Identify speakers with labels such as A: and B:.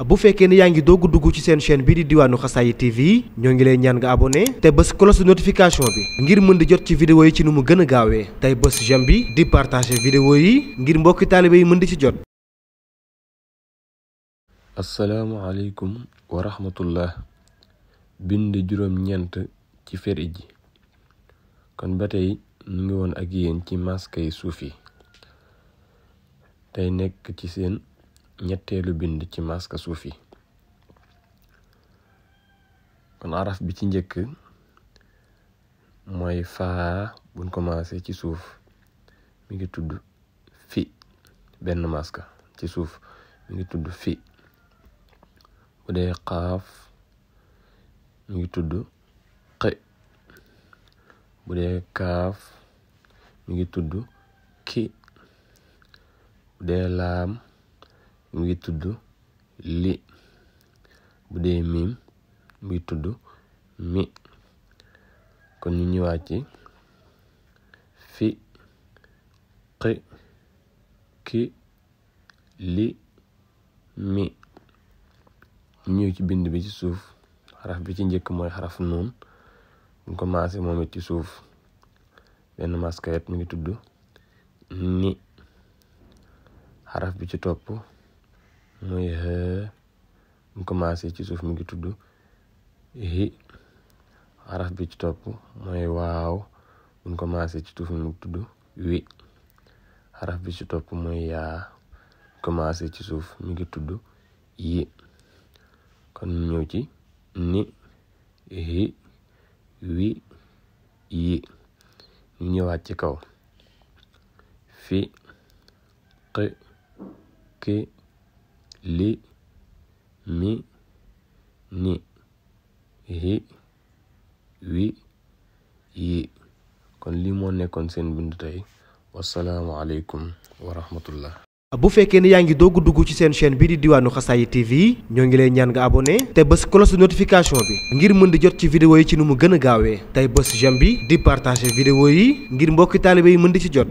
A: bu fekkee ne yaa ngi doog dugg ci seen chaîne bii di Diwaanu Xasaayid TV ñoo ngi lay ñaan nga abonné te bës cloche de notification bi ngir mën di jot ci vidéo yi ci nu mu gën a gaawee tey bës j'aime bi di partager vidéo yi ngir mbokki taalibe yi mën di ci jot.
B: asalaamaaleykum wa rahmatullah. bind juróom-ñeent ci feri ji. kon ba tey ñu ngi woon ak yéen ci maskay suuf yi tey nekk ci seen ñetteelu bind ci maska suuf yi. kon araf bi ci njëkk mooy faa buñ commencé ci suuf mi ngi tudd fi, benn maska ci suuf mi ngi tudd fi. bu dee xaaf mi ngi tudd xë. bu dee kaaf mi ngi tudd ki. bu dee laam mi ngi tudd li. bu dee miim mi ngi tudd mi. kon ñu ñëwaat ci fi, xi, ki, li, mi. ñu ñëw ci bind bi ci suuf xaraf bi ci njëkk mooy xaraf nuun bu commencé moom it ci suuf benn maskayet mi ngi tudd ni. xaraf bi ci topp mooy hë bu commencé ci suuf mi ngi tudd hi. xaraf bi ci topp mooy waaw bu commencé ci suuf mi ngi tudd wi. xaraf bi ci topp mooy yaa bu commencé ci suuf mi ngi tudd yi. kon ñu ñëw ci ni, hi, wi, yi. ñu ñëwaat ci kaw fi, xi, ki, li, mi, ni, hi, wi, yi. kon lii moo nekkoon seen bind tey. wassalaamu aleykum wa rahmatullah.
A: bu fekkee ne yaa ngi doog dugg ci seen chaîne bii di Diwaanu Xasaayid TV ñoo ngi lay ñaan nga abonné te bës cloche de notification bi ngir mën di jot ci vidéo yi ci nu mu gën a gaawee tey bës j'aime bi di partager vidéo yi ngir mbokki taalibe yi mën di ci jot.